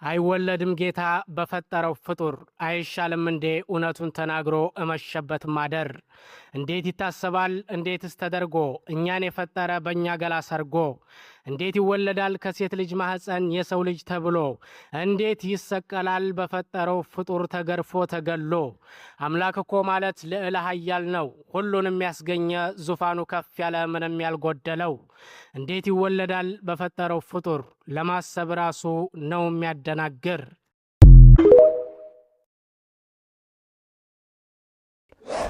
አይወለድም ጌታ በፈጠረው ፍጡር፣ አይሻልም እንዴ እውነቱን ተናግሮ እመሸበት ማደር? እንዴት ይታሰባል? እንዴትስ ተደርጎ እኛን የፈጠረ በእኛ ገላ ሰርጎ? እንዴት ይወለዳል ከሴት ልጅ ማኅፀን የሰው ልጅ ተብሎ? እንዴት ይሰቀላል በፈጠረው ፍጡር ተገርፎ ተገሎ? አምላክ እኮ ማለት ልዕለ ኃያል ነው፣ ሁሉንም ያስገኘ ዙፋኑ ከፍ ያለ ምንም ያልጎደለው። እንዴት ይወለዳል በፈጠረው ፍጡር? ለማሰብ ራሱ ነው የሚያደናግር።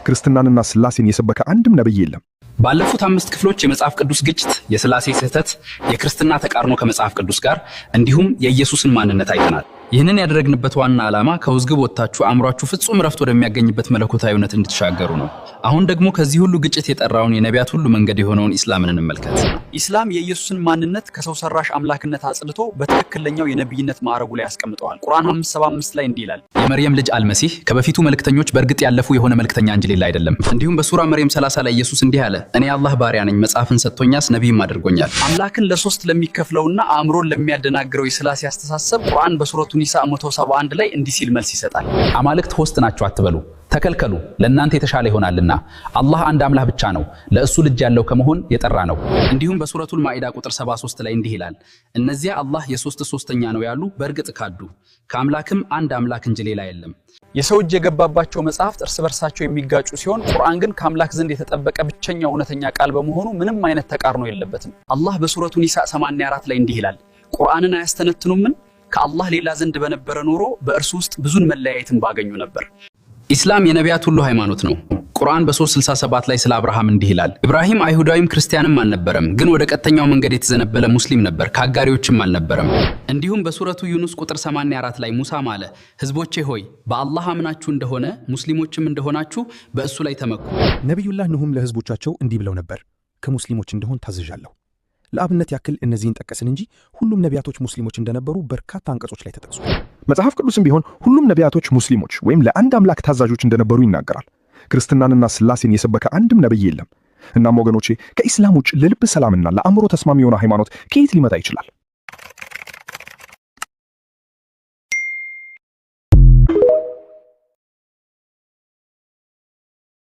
ክርስትናንና ስላሴን የሰበከ አንድም ነብይ የለም። ባለፉት አምስት ክፍሎች የመጽሐፍ ቅዱስ ግጭት፣ የስላሴ ስህተት፣ የክርስትና ተቃርኖ ከመጽሐፍ ቅዱስ ጋር እንዲሁም የኢየሱስን ማንነት አይተናል። ይህንን ያደረግንበት ዋና ዓላማ ከውዝግብ ወጥታችሁ አእምሯችሁ ፍጹም እረፍት ወደሚያገኝበት መለኮታዊ እውነት እንድትሻገሩ ነው። አሁን ደግሞ ከዚህ ሁሉ ግጭት የጠራውን የነቢያት ሁሉ መንገድ የሆነውን ኢስላምን እንመልከት። ኢስላም የኢየሱስን ማንነት ከሰው ሰራሽ አምላክነት አጽድቶ በትክክለኛው የነቢይነት ማዕረጉ ላይ ያስቀምጠዋል። ቁርአን 575 ላይ እንዲህ ይላል። የመርየም ልጅ አልመሲህ ከበፊቱ መልእክተኞች በእርግጥ ያለፉ የሆነ መልእክተኛ እንጂ ሌላ አይደለም። እንዲሁም በሱራ መርየም 30 ላይ ኢየሱስ እንዲህ አለ፣ እኔ የአላህ ባሪያ ነኝ፣ መጽሐፍን ሰጥቶኛስ ነቢይም አድርጎኛል። አምላክን ለሶስት ለሚከፍለውና አእምሮን ለሚያደናግረው የስላሴ አስተሳሰብ ቁርአን በሱረቱ ኒሳ 171 ላይ እንዲህ ሲል መልስ ይሰጣል። አማልክት ሶስት ናቸው አትበሉ፣ ተከልከሉ፣ ለእናንተ የተሻለ ይሆናልና። አላህ አንድ አምላክ ብቻ ነው፣ ለእሱ ልጅ ያለው ከመሆን የጠራ ነው። እንዲሁም በሱረቱል ማኢዳ ቁጥር 73 ላይ እንዲህ ይላል፣ እነዚያ አላህ የሶስት ሶስተኛ ነው ያሉ በእርግጥ ካዱ፣ ከአምላክም አንድ አምላክ እንጂ ሌላ የለም። የሰው እጅ የገባባቸው መጽሐፍት እርስ በርሳቸው የሚጋጩ ሲሆን ቁርአን ግን ከአምላክ ዘንድ የተጠበቀ ብቸኛው እውነተኛ ቃል በመሆኑ ምንም አይነት ተቃርኖ የለበትም። አላህ በሱረቱ ኒሳ 84 ላይ እንዲህ ይላል፣ ቁርአንን አያስተነትኑምን? ከአላህ ሌላ ዘንድ በነበረ ኖሮ በእርሱ ውስጥ ብዙን መለያየትን ባገኙ ነበር። ኢስላም የነቢያት ሁሉ ሃይማኖት ነው። ቁርአን በ367 ላይ ስለ አብርሃም እንዲህ ይላል፣ ኢብራሂም አይሁዳዊም ክርስቲያንም አልነበረም፣ ግን ወደ ቀጥተኛው መንገድ የተዘነበለ ሙስሊም ነበር፣ ከአጋሪዎችም አልነበረም። እንዲሁም በሱረቱ ዩኑስ ቁጥር 84 ላይ ሙሳም አለ፣ ህዝቦቼ ሆይ በአላህ አምናችሁ እንደሆነ ሙስሊሞችም እንደሆናችሁ በእሱ ላይ ተመኩ። ነቢዩላህ ኑህም ለህዝቦቻቸው እንዲህ ብለው ነበር፣ ከሙስሊሞች እንደሆን ታዝዣለሁ። ለአብነት ያክል እነዚህን ጠቀስን እንጂ ሁሉም ነቢያቶች ሙስሊሞች እንደነበሩ በርካታ አንቀጾች ላይ ተጠቅሷል። መጽሐፍ ቅዱስም ቢሆን ሁሉም ነቢያቶች ሙስሊሞች ወይም ለአንድ አምላክ ታዛዦች እንደነበሩ ይናገራል። ክርስትናንና ስላሴን የሰበከ አንድም ነብይ የለም። እናም ወገኖቼ፣ ከኢስላም ውጭ ለልብ ሰላምና ለአእምሮ ተስማሚ የሆነ ሃይማኖት ከየት ሊመጣ ይችላል?